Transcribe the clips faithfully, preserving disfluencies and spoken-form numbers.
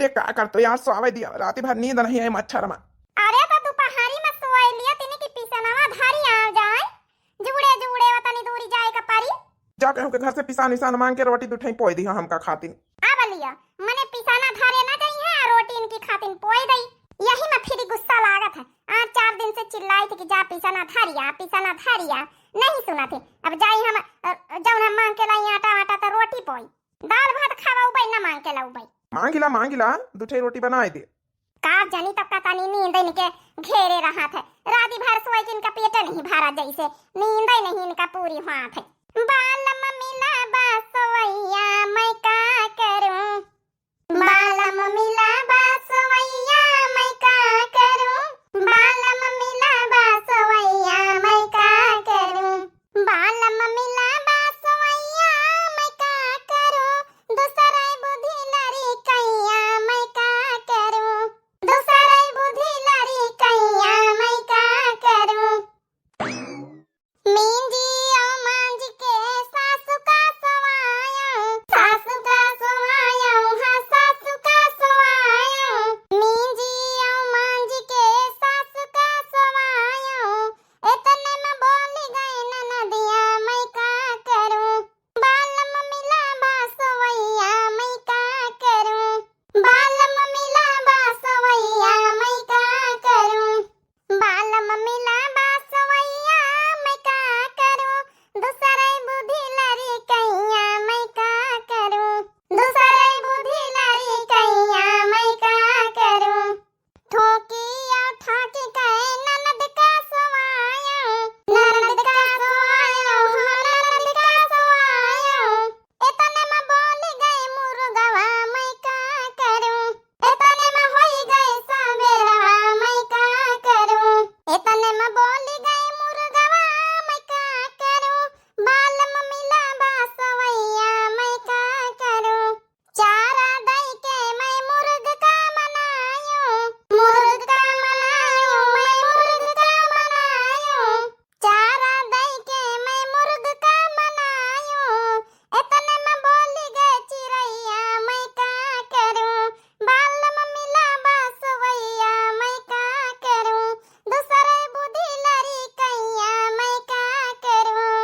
ये का करतो यार, सोवे दिया, राती भर नींद नहीं आई मच्छर मा। अरे तो दुपहरी मा सोए लिया तिनी कि पिसनवा धरी आ जाए, जुड़े जुड़े वतनी दूरी जाए का परी। जा केहू के घर से पिसान विसान मांग के रोटी दुठई पोई दिहा हमका खातिन। अब लिया, मने पिसाना धरे ना जाई है, रोटी इनकी खातिन पोई दई। यही मा फिर गुस्सा लागत है। आज चार दिन से चिल्लाई थी कि जा पिसाना धरिया, पिसाना धरिया, नहीं सुना थी। अब जाई हम, अ, जौन हम मांग के लाई आटा वाटा तो रोटी पोई, दाल भात खावा उबई ना मांग के लाउबई। मांगिला, मांगिला, दुठई रोटी बनाए दे। का जानी तब का तनी नींद इनके घेरे रहत है। राती भर सोए के इनका पेट नहीं भरा, जैसे नींद ही नहीं इनका पूरी हुआत है। बालम मिला बा सवैया मैं का करूं, बालम मिला बा सवैया मैं का करूं, बालम मिला बा सवैया मैं का करूं, बालम मिला बा सवैया मैं का करूं, दूसरे बुद्धि लड़ी कैया मैं का करूं, दूसरे बुद्धि लड़ी कैया मैं का करूं। मींजी औ मांझ के सासु का सवायं, सासु का सवायं, हाँ, सासु का सवायं। मींजी औ मांझ के सासु का सवायं, एतने में बोली गई ननदिया, मैं का करूं? बालम मिला बा सवैया, मैं का करूं? बालम मिला बा सवैया, मैं का करूं? बालम मिला बा सवैया, मैं का करूं? दूसरे बुद्धि लड़ी कैया, मैं का करूं? दूसरे बुद्धि लड़ी कैया, मैं का करूं? ठोकी औ ठाकी के ननद का सवायं, ननद का सवायं, हाँ, ननद का सवायं। एतने में बोली गई मुर्गवा, मैं का करूं? एतने में होई गई सबेरवा, मैं का करूं? एतने में बोली गई मुर्गवा, मैं का करूं? बालम मिला बा सवैया, मैं का करूं? चारा दई के मैं मुर्ग का मनायूं, मुर्ग का मनायूं, मैं मुर्ग का मनायूं। चारा दई के मैं मुर्ग का मनायूं, एतने में बोली गए चिरैया, मैं का करूं? बालम मिला बा सवैया, मैं का करूं? दूसरे बुद्धि लड़ी कैया, मैं का करूं?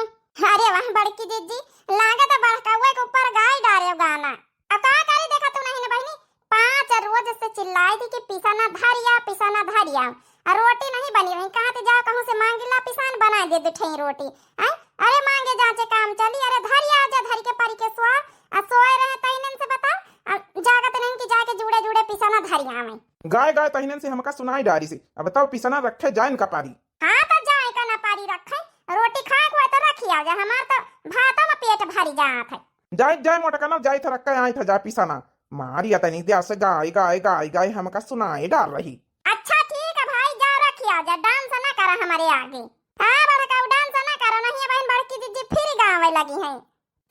अरे वाह बड़की जिज्जी, लागत है बड़कउए के ऊपर गाय डारे गाना। अब का करी, देखा तू नहीं ना बहिनी, पाँच रोज से चिल्लाई थी कि पिसाना धरिया, पिसाना धरिया, आ रोटी नहीं बनी रही। कहा थे जाओ कहूँ से मांगिला, पिसान बनाए दे दुठई रोटी। हैं? अरे मांगे जाचे काम चली, अरे धरिया जा, धरी के परी के सोआ, आ सोए रहे तैनन से बताओ, आ जागत नहीं कि जाके जुड़े जुड़े पिसाना धरिया में। गाय गाय तहिनन से हमका सुनाई डारी से, अब बताओ पिसाना रखे जाए इनका पारी। हाँ, तो जाए का ना पारी रखे, रोटी खाए के हुआ तो रखी आ जा, हमार तो भाता में पेट भरी जात है। जाए, जाए मोटका ना, जाए था रखा, आए था जा पिसाना। मारी अतनी दिया से गाय, गाय, गाय, गाय हमका सुनाए डार रही। अच्छा ठीक है भाई, जा रखी आ जा, डांस ना करा हमारे आगे। हाँ बड़का, डांस ना करा, नहीं बहन बड़की जिज्जी फिर गावे लगी हैं।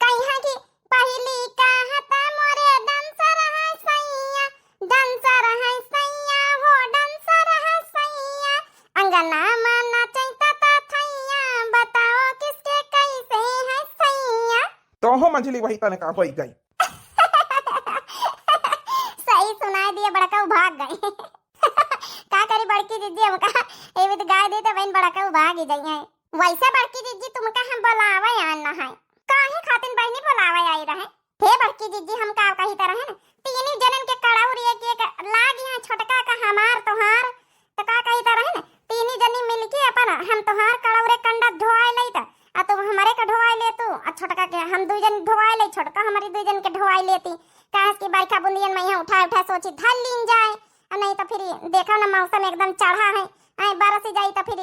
कहिया कि पहली कहत मोरे dancer है सैया, dancer है सैया, वो dancer है सैया। अंगना में नाचैता ता थैया, बताओ किसके कैसे है सैया। तो हो मंझली वही तने का होई गई। सही सुनाई दिए, बड़का भाग गए। का करी बड़की जिज्जी, हमका एवित गाय दे तो बहन बड़का भाग ही जाइए। वैसे बड़की जिज्जी तुमका हम बोलावे आन ना है, काहे खातिन बहनी बोलावे आई रहे? हे बड़की जिज्जी, हम का कही तरह है ना, तीनी जनन के कड़ौरी एक एक लाग यहाँ छोटका का हमार तोहार, तो का कही तरह है ना, तीनी जनी मिलके अपन हम तोहार कड़ौरे कंडा धोआए लई त, आ तू हमरे के ढोआए ले तू, आ छोटका के हम दुई जन ढोआए ले, छोटका हमारी दुई जन के ढोआए लेती। काहे कि बरखा बुंदियन में यहाँ उठा उठा सोची धर लीन जाए, आ नहीं तो फिर देखो ना मौसम एकदम चढ़ा है, आए बरस जाई तो फिर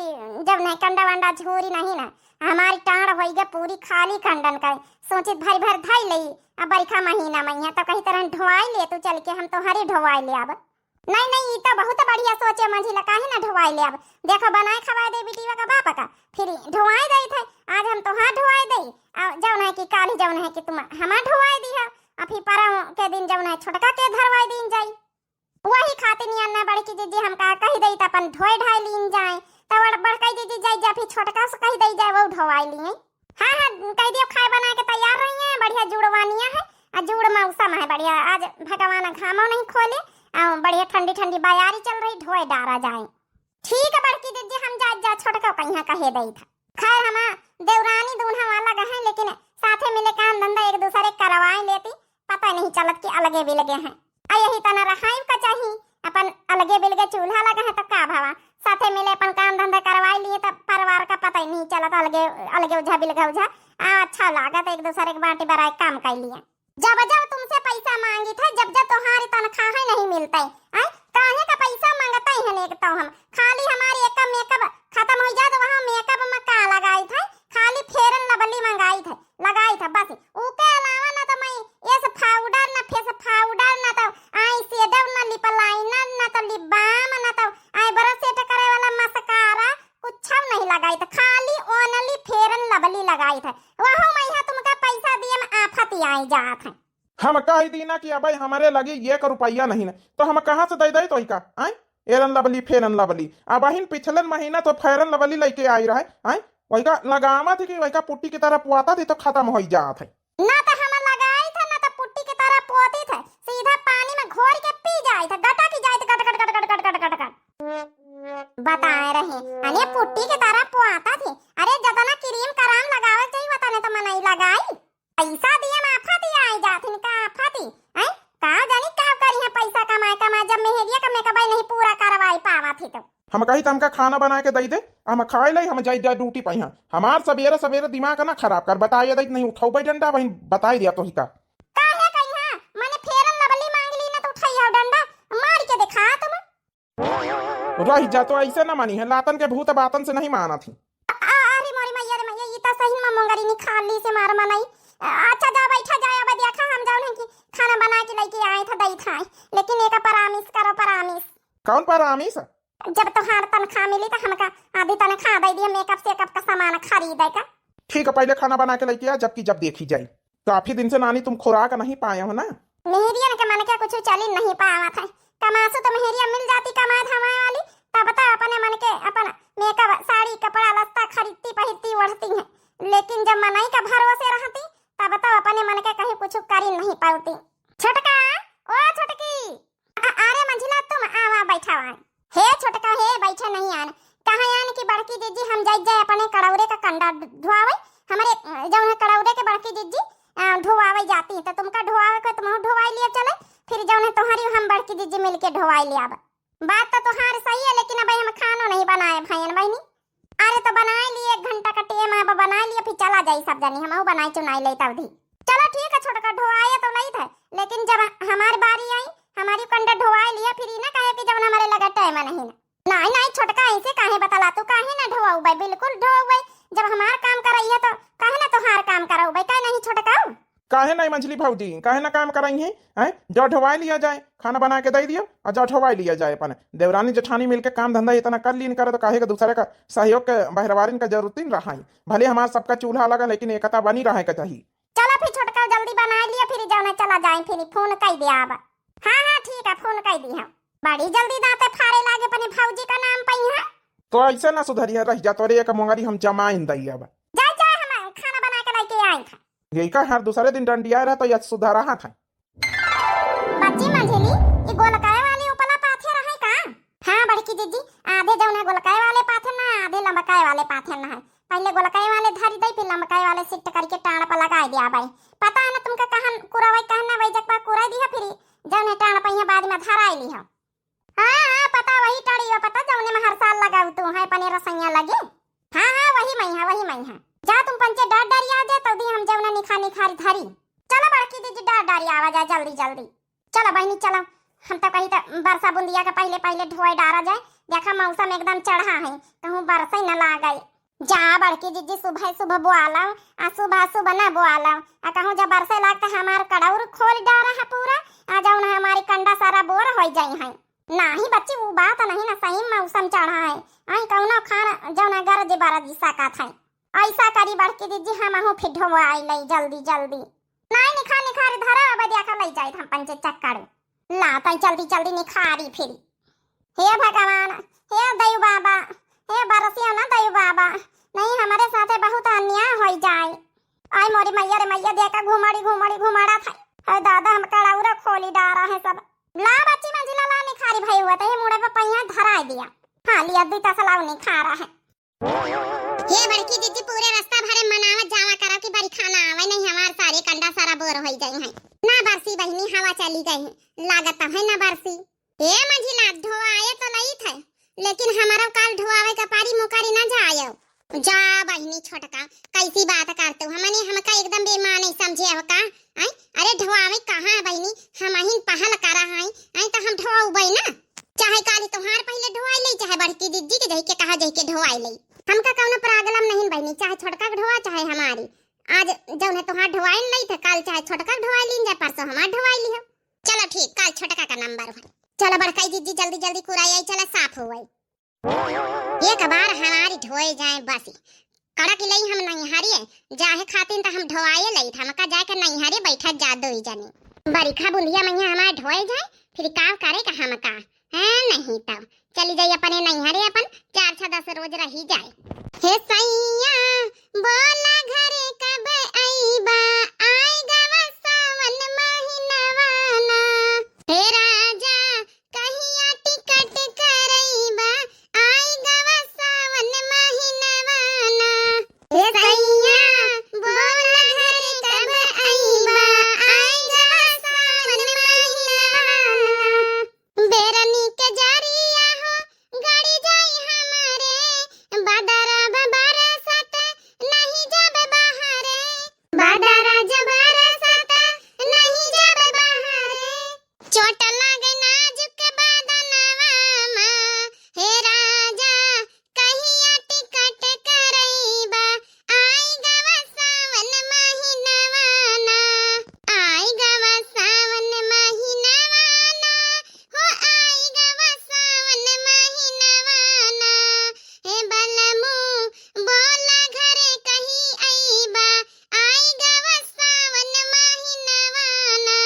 जब नहीं कंडा वंडा झूरी नहीं ना, हमारी टांड होई गे पूरी खाली कंडन का, सोची भर भर धई लई। आ बरखा महीना में यहाँ तो कही तरह ढोआई ले तू चल के, हम तोहरे ढोआई ले अब। नहीं, नहीं, ई तो बहुत बढ़िया सोचे मंझिला, काहे ना ढोवाई ले अब। देखो, बनाए खवाए दे बिटिया का बाप का, फिर ढोवाई दई थे। आज हम तोहार ढोवाई दई, आ जौन है कि काली जौन है कि तुम हमार ढोवाई दी है, आ फिर परम के दिन जौन है छोटका के धरवाई दीन जाई। वही खातिर नियन ना बड़की जिज्जी हमका कही दई त अपन ढोए ढाई लीन जाए, तो बड़-, बड़का जिज्जी जाई जा फिर छोटका से कही दई जाए वो ढोवाई लिए। हाँ, हाँ, कह दियो खाए बनाए के तैयार रही है, बढ़िया जुड़वानिया है, आ जुड़ मौसम है बढ़िया, आज भगवान घामो नहीं खोले, अउ बढ़िया ठंडी ठंडी बयारी चल रही, ढोए डारा जाए। ठीक है बड़की जिज्जी, हम जात जात छोटका कहिया कहे दई था। खैर, हमा देवरानी दून्हा वाला गए हैं, लेकिन साथे मिले काम धंधा एक दूसरे करवाए लेती, पता नहीं चलत कि अलगे बिलगे हैं। आ यही तना रहाई का चाही, अपन अलगे बिलगे चूल्हा लगा है तो का भवा, साथे मिले अपन काम धंधा करवाई लिए तो परिवार का पता ही नहीं चलत, अलगे अलगे उझा बिलगे उझा। आ, अच्छा लागत एक दूसरे के बाटी बराए काम कर लिए। जब जब तुमसे पैसा मांगी था, जब जब तुम्हारी तनख्वाह नहीं मिलते, आय, काहे का पैसा मांगता ही है एक तो हम, खाली हमारी एक मेकअप खत्म हो जात, वहाँ मेकअप में का लगाई था, खाली फेरन लवली मंगाई था, लगाई था बस। उके अलावा ना तो मैं एस पाउडर, ना फेस पाउडर, ना तो आई शेडो, ना लिप लाइनर, ना तो लिप बाम, ना तो आई ब्रश सेट करे वाला मस्कारा, कुछ नहीं लगाई था, खाली ओनली फेरन लवली लगाई था। वहो मैं यहाँ तुमका पैसा दिए में आफत आई जात है। हम कह दी ना कि अबे हमरे लगे एक रुपया नहीं ना, तो हम कहाँ से दे दे तो का, आय? एरन लवली, फेरन लवली। अब अहिन पिछलन महीना तो फेरन लवली लेके आई रहे, आय? वही का लगावत है कि वही का पुट्टी की तरह पुआता थी तो खत्म हो जात है। ना तो हम लगाई था, ना तो पुट्टी की तरह पोती थे, सीधा पानी में घोर के पी जाई थे, गटा की जाई थे, गट, गट, गट। बताए रहे, अरे पुट्टी की तरह पुआता थी, अरे जतना क्रीम कराम लगावे चाहिए, वतने तो मनई लगाई। पैसा दिए में आफत ही आई जात हिन, का आफत ही, हैं? का जानी का करी है पैसा कमाए कमाए, जब मेहरिया का मेकअप नहीं पूरा करवाई पावत ही तो। हम कही त हमका खाना बनाए के दई दे, हम खाए लई, हम जाई, जाई ड्यूटी पाई। हाँ, हमार सबेरे सबेरे दिमाग ना खराब कर, बताए दई नहीं उठौबे डंडा, वहीं बताई दिया तोही का। काहे कही हाँ, मने फेरन लवली मांग ली ना तो उठाई हो डंडा, मार के दिखा तुम। रह जा, तो ऐसे ना मानी है, लातन के भूत बातन से नहीं माना थी। आ, अरे मोरी मैया रे मैया, ई त सही में मोंगरी निखार ली से मार मनई। आ, अच्छा जा बैठा जाए, अब देखा हम जाउन है कि खाना बना के लेके आए था, दई था, लेकिन एक प्रॉमिस करो, प्रॉमिस। कौन प्रॉमिस? जब तोहार तनख्वाह मिली तो हमका आधी तनख्वाह दे दिया, मेकअप सेकअप का सामान खरीदे का। ठीक है, पहले खाना बना के लेके आ, जबकि जब देखी जाई। काफी दिन से नानी तुम खुराक नहीं पाए हो ना। मेहरियन के मन के कुछ चली नहीं पावत है। कमासु तो मेहरिया मिल जाती कमाए धमाए वाली, तब तो अपने मन के अपन मेकअप, साड़ी, कपड़ा, लत्ता खरीदती, पहिरती, ओढ़ती हैं। लेकिन जब मनई का भरोसे रहती, तब तो अपने मन के कहीं कुछ करी नहीं पाती। छोटका, ओ छोटकी, अ-, अरे मंझिला, तुम आवा, बैठा आवा। हे छोटका, हे बैठे नहीं आन। कहाँ आन कि बड़की जिज्जी हम जाई जाए अपने कड़ौरे का कंडा धुआवे। हमरे, अ, जौन है कड़ौरे के बड़की जिज्जी, अ, धुआवे जाती, तो तुमका धुआवे को तुम धुआई लिए चले, फिर जौन है तुम्हारी हम बड़की जिज्जी मिलके धुआई ले आवे। बात तो तुहार सही है, लेकिन अब हम खानो नहीं बनाए भैन बहनी। अरे तो बनाए लिए, एक घंटा का टेम है, अब बनाए लिए, फिर चला जाई सब जनी, हमहू बनाई चुनाई ले तब दी। चलो ठीक है छोटका, ढोआए तो लई था, लेकिन जब हमारी बारी आई, हमारी कंडे ढोआए लिए, फिर ई ना कहे कि जब हमारे लगा टाइम नहीं ना। नहीं नहीं छोटका, ऐसे काहे बतला तू, काहे ना ढोआऊ भाई, बिल्कुल ढोआऊ भाई। जब हमार काम करई है तो काहे ना तुहार काम कराऊ भाई, काहे नहीं छोटकाऊ? काहे नहीं मंझली भौजी, काहे ना काम कराई है, हैं? जाओ ढोवाई लिया जाए, खाना बना के दे दियो और जाओ ढोवाई लिया जाए। अपन देवरानी जेठानी मिलके काम धंधा इतना कर लीन करे तो काहे के दूसरे का सहयोग के बहरवारिन का जरूरत ही रहा है। भले हमार सबका चूल्हा लगा, लेकिन एकता बनी रहे के चाहिए। चलो फिर छोटका जल्दी बना लिया, फिर जाना चला जाए, फिर फोन कई दे आब। हाँ हाँ ठीक है, फोन कई दी हम। बड़ी जल्दी दांते फारे लागे अपने भौजी का नाम पई है। तो ऐसे ना सुधरी है, रह जा तोरे एक मोंगरी हम जमाइन दई अब। जा जा, हम खाना बना के लेके आई था। यही का हर दूसरे दिन डंडिया रहा तो यह सुधरा था। बच्ची मंझली, ये गोलकाय वाले उपला पाथे रहे का? हाँ बड़की जिज्जी, आधे जौन है गोलकाय वाले पाथे ना, आधे लंबकाय वाले पाथे ना है। पहले गोलकाय वाले धरी दई, फिर लंबकाय वाले सिट करके टाण पर लगाए दिया बाई। पता है ना तुमका कहन कुरावई कहन ना वही जगह कुराई दिया, फिर जौन है टाण पर यहाँ बाद में धराई ली हो। हाँ हाँ पता वही टाड़ी हो, पता जौने में हर साल लगाऊ तू है अपने रसैया लगे। हाँ हाँ वही मई है, वही मई है। जा तुम पंचे डर डर आ जा, तौदी हम जौना निखा निखारी धरी। चलो बड़की जिज्जी डर डर आवा जा जल्दी जल्दी। चलो बहनी चलो, हम तो कही तो बरसा बुंदिया के पहले पहले ढोए डारा जाए। देखा मौसम एकदम चढ़ा है, कहूँ बरसे न लागे। जा बड़की जिज्जी सुबह सुबह बोआलव, आ सुबह सुबह न बोआलव, आ कहूँ जब बरसे लाग तो हमार कड़ौर खोल डारा है पूरा, आ जौन हमारी कंडा सारा बोर हो जाई है। नाही बच्ची, वो बात नहीं ना, सही मौसम चढ़ा है। आई कौनो खान जौना गरज बरज सकत है। ऐसा करी बड़की जिज्जी, हमहू फिर ढोवाई लई जल्दी जल्दी। नहीं निखार निखार धरा, अब दिया कर लई जाइत हम पंचे चक्कर। ला तई जल्दी जल्दी निखारी फिरी। हे भगवान, हे दयु बाबा, हे बरसियो ना दयु बाबा, नहीं हमारे साथे बहुत अन्याय हो जाए। आई मोरी मैया रे मैया, देखा घुमाड़ी घुमाड़ी घुमाड़ा था। अरे दादा, हम कड़ौरा खोली डारा है सब। ला बच्ची मंझिला, भई हुआ तो ये मुड़े पे पहिया धराई दिया। हाँ, लिया दुई तसला उन्हीं खा रहा है। हे बड़की दीदी, पूरे रास्ता भरे मनावत जावा करो कि बरिखा ना आवे, नहीं हमार सारे कंडा सारा बोर होई जाई हैं। ना बरसी बहिनी, हवा चली गई है, लागत तो है ना बरसी। ए मझिला, ढोआए तो लईत है, लेकिन हमारा काल ढोआवे का पारी मुकारी ना जायो। जा बहिनी छोटका, कैसी बात करते हो? हमने हमका एकदम बेईमान नहीं समझे हो का? आय, अरे ढोआवे कहाँ है बहिनी, हम अहिन पहल करा है, आय तो हम ढोआउबे ना। चाहे काली तोहार पहले ढोआई ले, चाहे बड़की दीदी के जही के कहा जही के ढोआई ले, हमका कौनो problem नहीं बहिनी, चाहे छोटका के ढोआ चाहे हमारी। आज जौन है तोहार ढोआई नहीं थे, काल चाहे छोटका के ढोआई लीन जाए, परसों हमार ढोआई लिहो। चलो ठीक, काल छोटका का नंबर है। चलो बड़काई दीदी, जल्दी जल्दी कुराई आई, चला साफ हो आई। एक बार हमारी ढोए जाए बस, कड़क लई हम नैहरे जाहे खातिन त हम ढोआए लई, हमका जाके नैहरे बैठा जा दोई जनी। बरिखा बुंदिया मैया हमारे ढोए जाए, फिर का करे का हमका, हैं? नहीं तब चली जाई अपने नैहरे, अपन चार छह दस रोज रही जाए। हे सैया, बोला घरे कब अइबा, आइ गवा सावन महीनवा ना। हे राजा, कहिया टिकट करइबा, आइ गवा सावन महीनवा ना। हे सैया, बोला घरे कब अइबा, आइ गवा सावन महीनवा ना। बेरनी के जरिया हो, गड़ी जाई हमरे, बदरा बरसत, नहीं जाब बहरे। बदरा जब बरसत, नहीं जाब बहरे। चोट लागे नाजुक बदनवा मा, हे राजा, कहिया टिकट करइबा, आइ गवा सावन महीनवा ना, आइ गवा सावन महीनवा ना, हो आइ गवा सावन महीनवा ना। हे बलमू, बोला घरे कहीं अइबा, आइ गवा सावन महीनवा ना।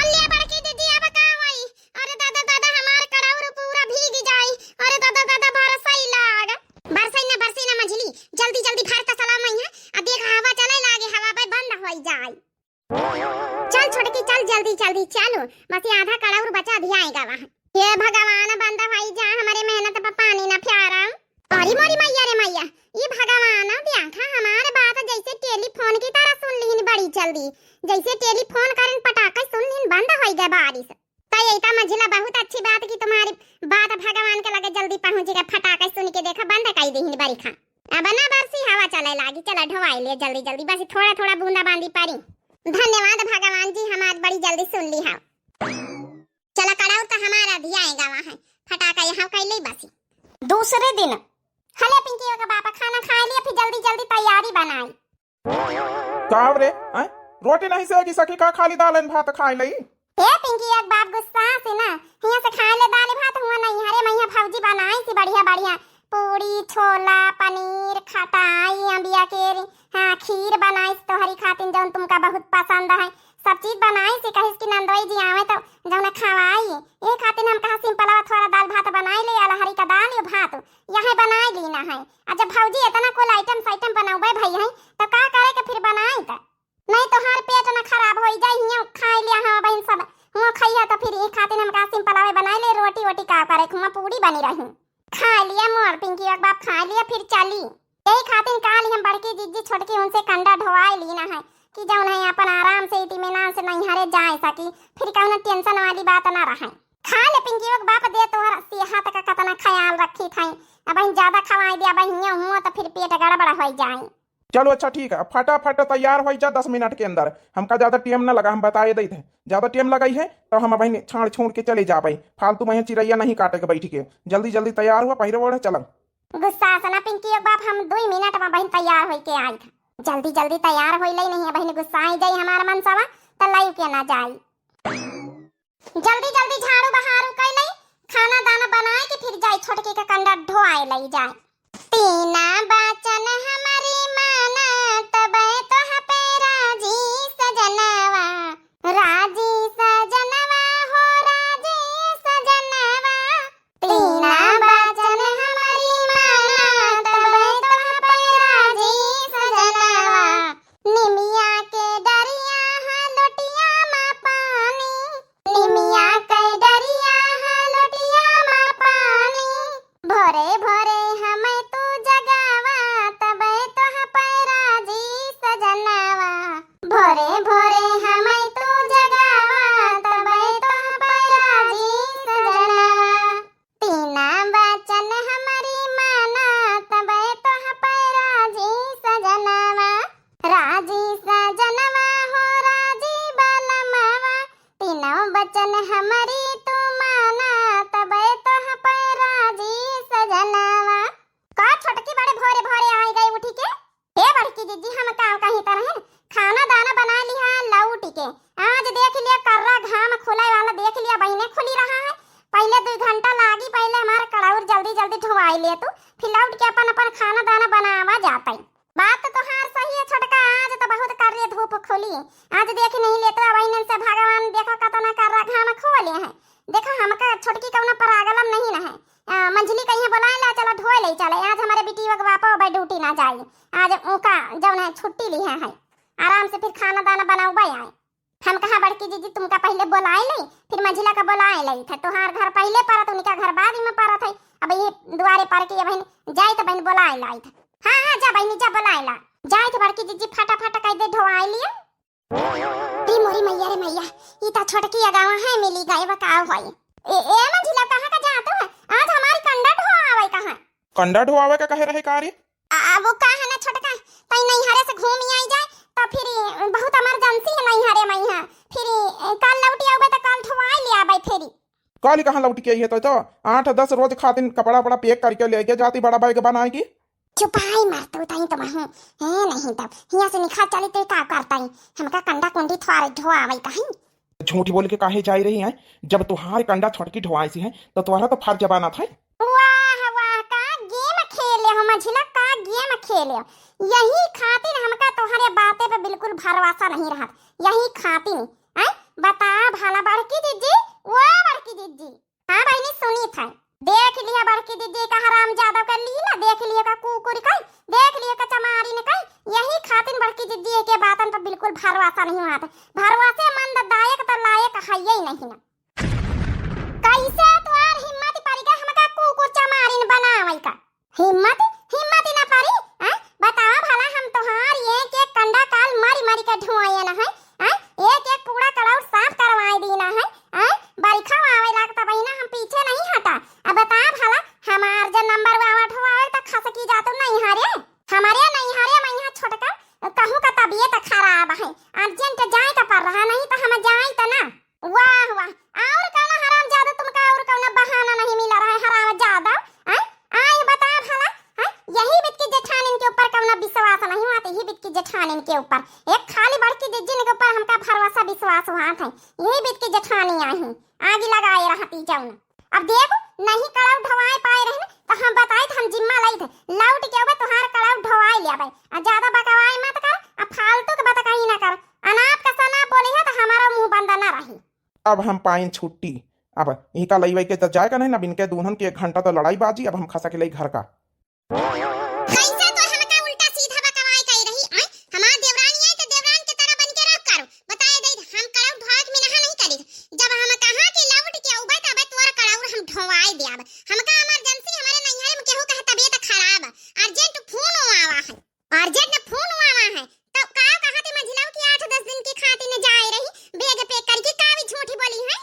अल्ले बड़की दीदी, अब का होई? अरे दादा, दादा, हमार कड़ौर पूरा भीग जाई। अरे दादा, दादा, बरसई लाग। बरसई ना, बरसई ना मझिली, जल्दी, जल्दी भर तसला मइहाँ। आ देख, हवा चले लागे, हवा बे बंद होई जाई। चल छोटकी, चल जल्दी, जल्दी चलो, बस ये आधा कड़ौर बचा दिया आएगा वहाँ। हे भगवान, बंद होई जा, हमारे मेहनत पर पानी ना फेरा। अरे मोरी मैया रे मैया, ई भगवान, देखा हमार बात जैसे टेलीफोन की तरह सुन लिहिन बड़ी जल्दी, जैसे टेलीफोन करन पटाखे सुन लिहिन बंद होई गए बारिश। त यही त मझिला बहुत अच्छी बात की तुम्हारी बात भगवान के लगे जल्दी पहुँच गए, फटाके सुन के देखा बंद कर दिहिन बरिखा। अब ना बरसी, हवा चले लागी, चला ढोवाई ले जल्दी जल्दी, बस थोड़ा थोड़ा बूंदा बांदी पड़ी। धन्यवाद भगवान जी, हमार बड़ी जल्दी सुन लिहा। चला कड़ौर त हमारा भी आएगा वहाँ, फटाका यहाँ कैले बसी। दूसरे दिन, हले पिंकी का बापा खाना खाए लिया, फिर जल्दी जल्दी तैयारी बनाई। का रे, हैं? रोटी नहीं सेकी सकी का, खाली दालन भात खाए लई? ए पिंकी एक बाप गुस्सा से ना, हियां से खाए ले दाल भात हुआ नहीं, अरे मैया भौजी बनाई सी बढ़िया बढ़िया पूड़ी, छोला, पनीर, खटाई, अम्बिया के री-, हाँ, खीर बनाइस तोहरी खातिन, जौन तुमका बहुत पसंद है। सब चीज बनाइस, कहिस कि नंदोई जी आवे तो जौन खवाई। ए खातिन हम कहा सिंपलवा थोड़ा दाल भात बनाई ले, अरहरी का दाल, यो भात, यहे बनाई लीना है। आ जब भौजी इतना कुल आइटम साइटम बनौबे भई है, तो का करे के फिर बनाई त? नहीं तोहार पेट न खराब होई जाई, हियां खाए लिया हाँ बहन सब, हुआं खइया तो फिर ए खातिन हम कहा सिंपलवे बनाई ले, रोटी वोटी का करे, हुआं पूड़ी बनी रही। खा लिया मोर पिंकी एक बाप, खा लिया, फिर चली। यही खातिर काल हम बड़की जिज्जी छोटकी उनसे कंडा ढोवाई लीना है कि जौन है अपन आराम से इत्मीनान से नैहरे जाए सकी, फिर कौनो टेंशन वाली बात ना रहे। खा ले पिंकी एक बाप, दे तोहर सेहत का कतना ख्याल रखी थाई, अब ज्यादा खवाई दे, अब हियां हुआ तो फिर पेट गड़बड़ हो जाए। चलो अच्छा ठीक है, फटाफट तैयार हो जा दस मिनट के अंदर, हमका ज्यादा टेम ना लगा, हम बताए देते हैं, ज्यादा टेम लगाई है तो हम अब छाड़ छोड़ के चले जाबे, फालतू में चिरैया नहीं काटे के बैठ के। जल्दी जल्दी तैयार हुआ, पहिरे ओढ़े चलब। गुस्सा से ना पिंकी एक बाप, हम दुई मिनट में बहिन तैयार होई के आई था। जल्दी जल्दी तैयार होई लई, नहीं बहिन गुस्सा आई जाई हमार मनसवा, त लई के ना जाई। जल्दी जल्दी झाड़ू बहारू कई लई, खाना दाना बनाए के फिर जाई छोटकी के कंडा ढोआए लई जाए। तीना बाचन हमरी माना, तबे तोह पे राजी सजनवा, राजी सजनवा हो राजी सजनवा। तीना बाचन हमरी माना, तबे तोह पे राजी सजनवा। निमिया के डरिया हा लोटिया मा पानी, निमिया के डरिया जी, हम का कही तरह खाना दाना बनाइ लिहा लौटि के। आज देखि लिया कर्रा घाम खुलै वाला, देखि लिया बहिने खुलि रहा है। पहिले दुइ घंटा लागि, पहिले हमार कड़ौर जल्दी जल्दी धोआइ लेतू, फिर लौटि के अपन अपन खाना दाना बनावा जातै। बात तो तोहार सही है छोटका, आज तो बहुत कर्रे धूप खुली। आज देखि नहीं लेतू, अब इनन से भगवान देखो कतना कर्रा घाम खोले हैं। देखो हमका छोटकी कउनो problem नहीं न है। आ, मंझली कहिया बोलाइ ला, चला धोइ लइ चला। आज हमरे बिटिया के बापो अबै duty न जाई। आज उनका जउन है छुट्टी लिहे है, आराम से फिर खाना दाना बनउबै आए। हम कहा बड़की जिज्जी तुमका पहिले बोलाइ लइ, फिर मंझिला का बोलाइ लइ थे। तोहार घर पहिले परत, उनका घर बाद में परत है। अब ये दुआरे पर के बहिन जाइत बहिन बोलाइ लाइत। हाँ हाँ जा बहिनी जा बोलाइ ला। जाइत बड़की जिज्जी फटाफट कहि दे धोआइ लिया। रे मोरी मैया रे मैया, ई त छोटकी अगावा है मिली गए बा का होई। ए, ए मंझिला कहाँ का जात है? आज हमारी कंडा ढोआवै का है। कंडा ढोआवै का कहे रहे का रे? आ, वो का है ना छोटका, तई नैहरे से घूमि आइ जाए, त फिर बहुत emergency है नैहरे मइहाँ। फिर कल लौटि आउबै त कल ढोआइ लियाबै फिर। कल कहाँ लौटि के आई है तो, तो आठ दस रोज खातिन कपड़ा वपड़ा pack करिके लेके जाती बड़ा bag बनाइ के। चुपाई मार तू तई तो महू। हे नहीं तब हियाँ से निखर चली तो का करतई? हमका कंडा कुंडी थ्वारे ढोआवै कहीं। झूठी बोल के काहे जाइ रही है? जब तोहार कंडा छोटकी ढोआइसी है तो तोहरा तो फर्ज बनत है। वाह वाह, का game खेले हो मंझिला, का game खेले हो। यही खातिन हमका तोहरे बाते पे बिल्कुल भरोसा नहीं रहत, यही खातिन। हैं? बता भला बड़की जिज्जी, ओ बड़की जिज्जी। हाँ बहिनी सुनी था। देख लिहा बड़की जिज्जी का हरामजादा का लीला, देख लिहा का कुकुर का, देख लिहा का चमारिन का। यही खातिन बड़की जिज्जी के बातन पर बिल्कुल भरोसा नहीं होत। भरोसेमंद दायक त लायक हइये नहीं ना। कैसे तोहार हिम्मत परि गा हमका कुकुर चमारिन बनावै का? हिम्मत, हिम्मत न परी, हैं? बतावा भला हम तोहार एक एक कंडा काल मरि मरि के ढोआए न है, हैं? एक एक कूड़ा कड़ौर साफ करवाइ दीना है, हैं? बरिखा आवै लागत बहिना हम पीछे नहीं हटा। अब बता भला हमार जे नंबर आवा ढोआवै त खसकी जातू नैहरे। हमरे नैहरे मइहाँ छोटका कहूँ का तबियत खराब है, urgent जाए का पड़ रहा, नहीं त हम जाए त ना। वाह वाह, और कउनो हरामजादा तुमका और कउनो बहाना नहीं मिला रहा है हरामजादा? हैं? आए बता भला, हैं? यही बित की जेठानिन के ऊपर कउनो विश्वास नहीं होत, यही बित की जेठानिन के ऊपर। एक खाली बड़की जिज्जिन के ऊपर हमका भरोसा विश्वास होत है, यही बित की जेठानी आई आगी लगाए रहती जउन। अब देख, नहीं कड़ौर ढोआए पाए रहे न, त हम बताइत हम जिम्मा लइत, लौटि के अउबै तोहार कड़ौर ढोआए लेबै। आ ज्यादा बकवाई मत कर, आ फालतू के बतकही न कर। अनाप का सनाप बोली है त हमारा मुँह बंद न रही। अब हम पाइन छुट्टी, अब इनका लइबै के त जाए का नहीं ना, बिनके दून्हन के एक घंटा त लड़ाई बाजी, अब हम खसा के लई घर का। कैसे तो हमका उल्टा सीधा बकवाई कही रही, आय? हमार देवरानी आई त देवरान के तरह बन के रह करो। बताए दे, हम कड़ौर ढोआए में नहा नहीं करी। जब हम कहा कि लौटि के अउबै तब तोर कड़ौर हम ढोआए देब। हमका emergency, हमरे नैहरे में केहू कहे तबियत खराब, urgent फोन आवा है, urgent फोन आवा है। तो का कहा थे मंझिलवा कि आठ दस दिन के खातिर न जाए रही, bag pack करके, का भी झूठी बोली है?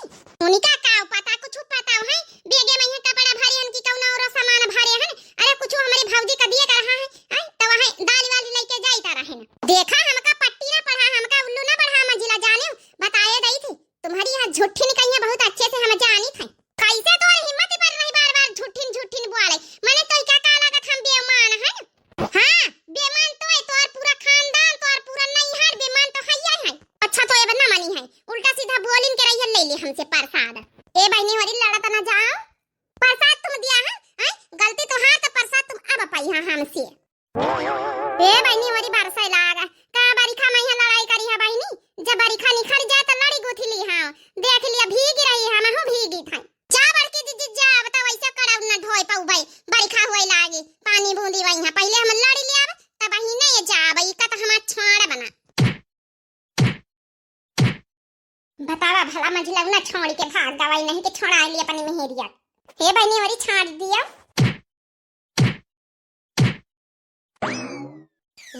उनका का पता, कुछ पता है? Bag में ही कपड़ा भरे हन कि कउनो और सामान भरे हन? अरे कुछ हमरे भौजी का दिए का रहा है, हैं? तो वहाँ दाल वाली लेके जाइत रहे न। देखा हमका पट्टी ना पढ़ा, हमका उल्लू ना बढ़ा मंझिला जाने, बताए दई थी। तुम्हारी यहाँ झूठी निकलियाँ बहुत अच्छे से हम जानी थे। कैसे तोर हिम्मत पर रही बार बार झूठिन झूठिन बोले? मने तो का का लागत हम बेईमान है? हाँ, बेईमान तो है, तोर पूरा खानदान, तोर पूरा नैहर बेईमान तो है ही है। अच्छा तो ये बदना मानी है, उल्टा सीधा बोलिन के रहिए ले ले हमसे प्रसाद। ए बहिनी होरी लड़त ना जाओ, प्रसाद तुम दिया है, हैं? गलती तोहार तो प्रसाद तुम अब पाई है हमसे। ए बहिनी होरी बरसै लाग, का बरिखा में यहाँ लड़ाई करी है बहिनी? जब बरिखा निखर जाए तो लड़ी गुथी ली हाँ, देख लिया भीगी रही है, महू भीगी था। जा बड़की दीदी जा, अब तो वैसे कड़ौर न ढोए पउबै, बरिखा होए लागी, पानी बूंदी वही है, पहिले हम लड़ी लियाब, तब ही नहीं जाब, ई का तो हमार छाड़ बना। बतावा भला मंझिलवा ना छोड़ी के भाग गवाई, नहीं के छोड़ा ली अपनी मेहरिया। हे बहिनी होरी छाड़ दिया।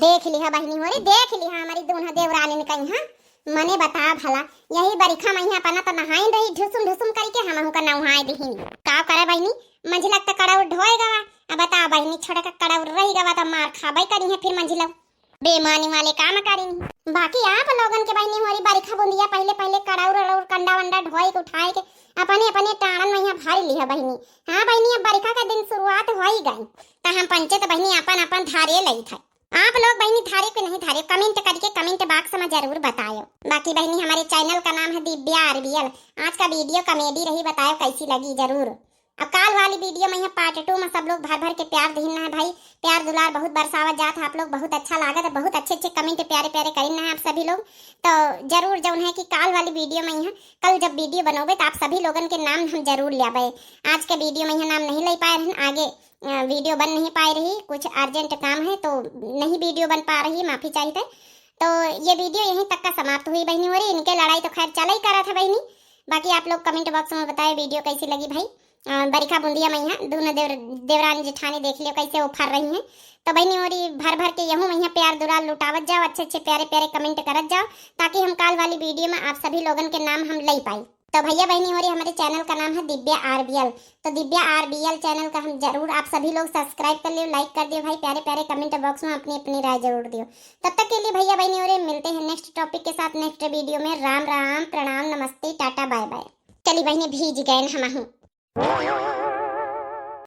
देख लिहा बहिनी होरी, देख लिहा हमारी दूनों देवरानिन कइहाँ। मने बता भला, यही बरिखा मइहाँ अपना तो नहाइन रही, ढुसुम ढुसुम करिके हमहू का नहाए दिहिन। का करे बहिनी, मंझिला त कड़ौर ढोए गवा, अब बता बहिनी, छोटका कड़ौर रही गवा त मार खाबै करिहैं फिर मंझिला। बेईमानी वाले काम करिन। बाकी आप लोगन के बहिनी होरी बरिखा बुंदिया पहिले पहिले कड़ौर अड़ौर कंडा वंडा ढोए के उठाए के अपने अपने टाड़न मइहाँ भर लिहा बहिनी। हाँ बहिनी, अब बरिखा के दिन शुरुआत होई गई, त हम पंचे त बहिनी अपन अपन धारे लई थे। आप लोग बहिनी धारे के नहीं धारे, comment करके comment box में जरूर बतायो। बाकी बहिनी, हमारे channel का नाम है दिव्या आरबीएल। आज का video comedy रही, बतायो कैसी लगी जरूर। अब काल वाली video में यहाँ part two में सब लोग भर भर के प्यार दीन है भाई, प्यार दुलार बहुत बरसावत जात है आप लोग, बहुत अच्छा लागत है, बहुत अच्छे अच्छे comment प्यारे प्यारे करीन है आप सभी लोग। तो जरूर जौन है कि काल वाली video में यहाँ कल जब video बनोबे तो आप सभी लोगन के नाम हम जरूर लेबे। आज के video में यहाँ नाम नहीं ले पाए रहन, आगे अ, video बन नहीं पाए रही, कुछ urgent काम है तो नहीं video बन पा रही, माफी चाहिए। तो ये video यहीं तक का समाप्त हुई बहिनी होरी। इनके लड़ाई तो खैर चला ही करा था बहिनी, बाकी आप लोग comment box में बताए video कैसी लगी भाई। अ, बरिखा बुंदिया मैया दोनों देवर, देवरानी जेठानी देख लियो कैसे उफर रही हैं। तो बहिनी होरी भर भर के यहूँ मैया प्यार दुलार लुटावत जाओ, अच्छे अच्छे प्यारे प्यारे comment करत जाओ, ताकि हम काल वाली video में आप सभी लोगन के नाम हम ले पाई। तो भैया बहिनी होरी, हमारे channel का नाम है दिव्या आरबीएल। तो दिव्या आरबीएल channel का हम जरूर, आप सभी लोग subscribe कर लियो, like कर दियो भाई, प्यारे प्यारे comment box में अपनी अपनी राय जरूर दियो। तब तक के लिए भैया बहिनी होरी, मिलते हैं next topic के साथ next video में। राम राम, प्रणाम, नमस्ते, टाटा, bye bye। चली बहिनी, भीज गए न हम।